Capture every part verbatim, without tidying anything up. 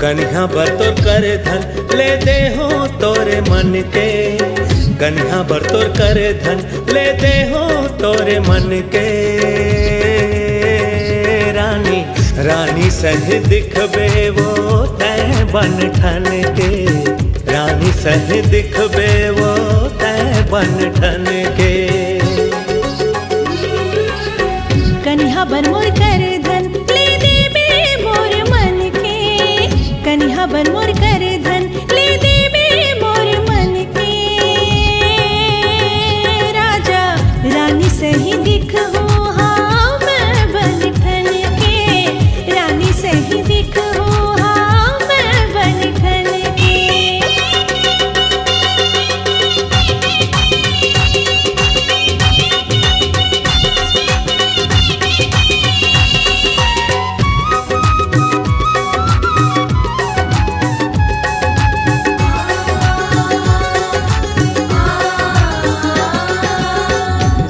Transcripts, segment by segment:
कनिहा बर तोर कर धन ले दे हो तोरे मन के, कनिहा बर तोर कर धन ले दे हो तोरे मन के। रानी, रानी सही दिखबे वो तै बन ठन के, रानी सही दिखबे वो तै बन ठन के। कनिहा बर मोर कर धन ले देबे मोर मन के, कनिहा बर मोर कर धन ले देबे मोर मन के। राजा रानी सही दिखहूँ हाँ मैं बन ठन के, रानी सही दिखहूँ हाँ मैं बन ठन के।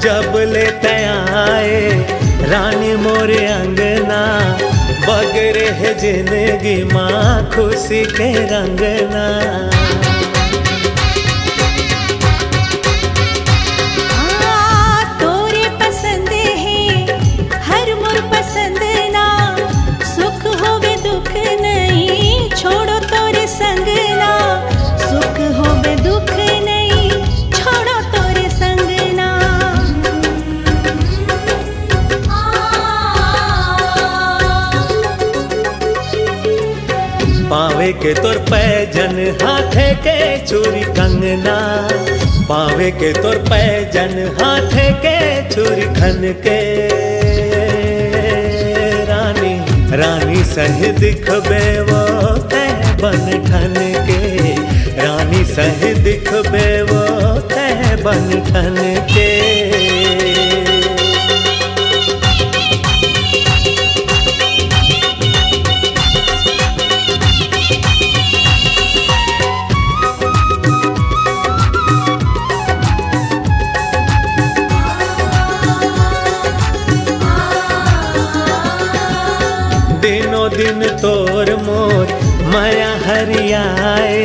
जब ले तै आए रानी मोरे अंगना, बगरे हे जिंदगी माँ खुशी के रंगना। हाँ, तोरे पसंद हे हर मोर पसंद ना, सुख होवे दुख नहीं छोड़ो तोरे संग ना, सुख होवे दुख नहीं छोड़ो तोरे संग ना। पावे के तोर पैजन, हाथे के चूरी कंगना, पावे के तोर पैजन, हाथे के चूरी खन के। रानी, रानी सही दिखबे वो तै बन ठन के, रानी सही दिखबे वो तै बन ठन के। दिनों दिन तोर मोर मया हरियाए,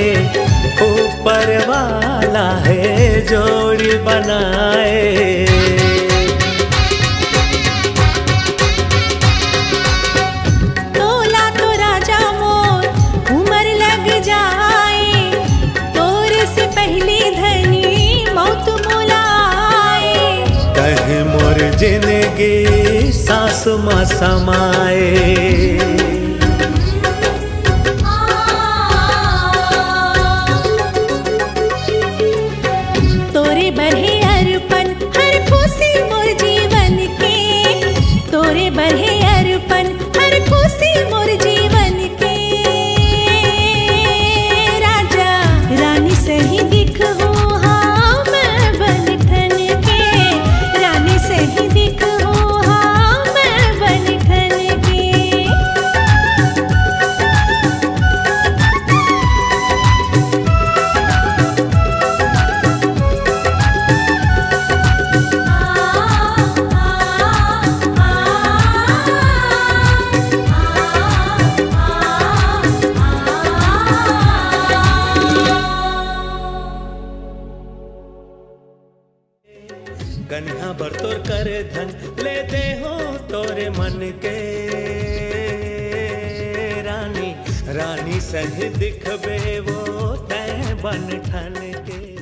ऊपर वाला हे जोड़ी बनाए। तोला तो राजा मोर उमर लग जाए, तोर से पहली धनी मौत मोला आए। कहे मोर जिंदगी सांस मा समाए। तोरे बर हे अर्पण हर खुशी मोर जीवन के, तोरे बर हे अर्पण हर खुशी मोर जीवन के। राजा रानी सही दिखहूँ हाँ मैं बन ठन के, रानी सही दिखहूँ हाँ मैं बन ठन के। कनिहा बर तोर कर धन ले दे हो तोरे मन के। रानी, रानी सही दिखबे वो तै बन ठन के।